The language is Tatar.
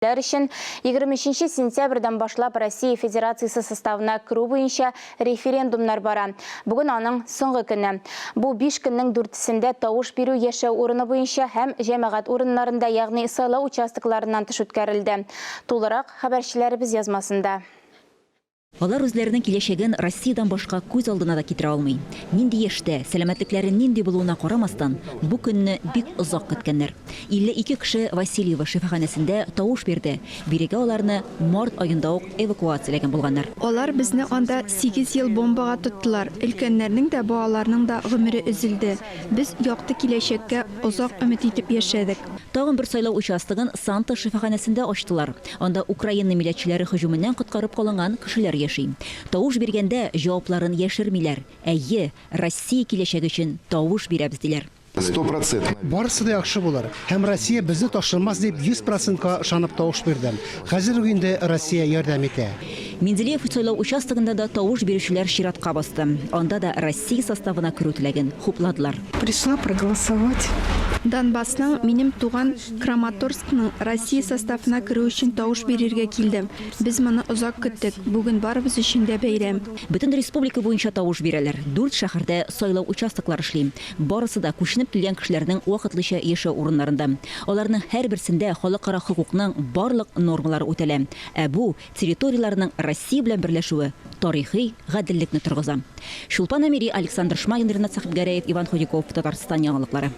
Ләр өчен 23 сентябрьдән башлап Россия Федерациясе составына керү буенча референдумнар бара. Бүген аның соңгы көне. Бу биш көннең дүртесендә тавыш бирү яшәү урыны буенча һәм җәмәгать урыннарында, ягъни сайлау участокларыннан тыш үткәрелде. Тулырак, хәбәрчеләребез язмасында. Алар үзләренең киләчәген Россиядән башка күз алдына да китерә алмый. Нинди яшьтә, сәламәтлекләре нинди булуына карамастан, бу көнне бик озак көткәннәр. 52 кеше Васильево шифаханәсендә тавыш бирде, бирегә аларны март аенда ук эвакуацияләгән булганнар. Алар безне анда сигез ел бомбага тоттылар, өлкәннәрнең дә, балаларның да гомере өзелде. Без якты киләчәккә озак өмет итеп яшәдек. Тагын бер сайлау участогын Санта шифаханәсендә ачтылар. Анда Украина милләтчеләре һөҗүменнән коткарып калынган кешеләр яши. Тавыш биргәндә җавапларын яшермиләр, Әйе, Россия киләчәге өчен тавыш бирәбез, диләр. Стопроцентно. Барысы да яхшы булыр һәм Россия безне ташламас дип 100 процентка ышанып тавыш бирдем. Хәзер үк инде Россия ярдәм итә. Менделеев сайлау участогында да тавыш бирүчеләр чиратка басты. Анда да Россия составына керү теләген хупладылар. Пришла проголосовать. Донбассның, минем туган Краматорскның Россия составына керү өчен тавыш бирергә килдем. Без моны озак көттек. Бүген барыбыз өчен дә бәйрәм. Бөтен республика буенча тавыш бирәләр. Дүрт шәһәрдә сайлау участоклары эшли. Барысы да күченеп килгән кешеләрнең вакытлыча яшәү урыннарында. Аларның һәрберсендә халыкара хокукның барлык нормалары үтәлә. Ә бу, территорияләрнең Россия белән берләшүе тарихи гаделлекне торгыза. Чулпан Әмири, Александр Шмагин, Ринат Сәхибгәрәев, Иван Худяков, Татарстан яңалыклары.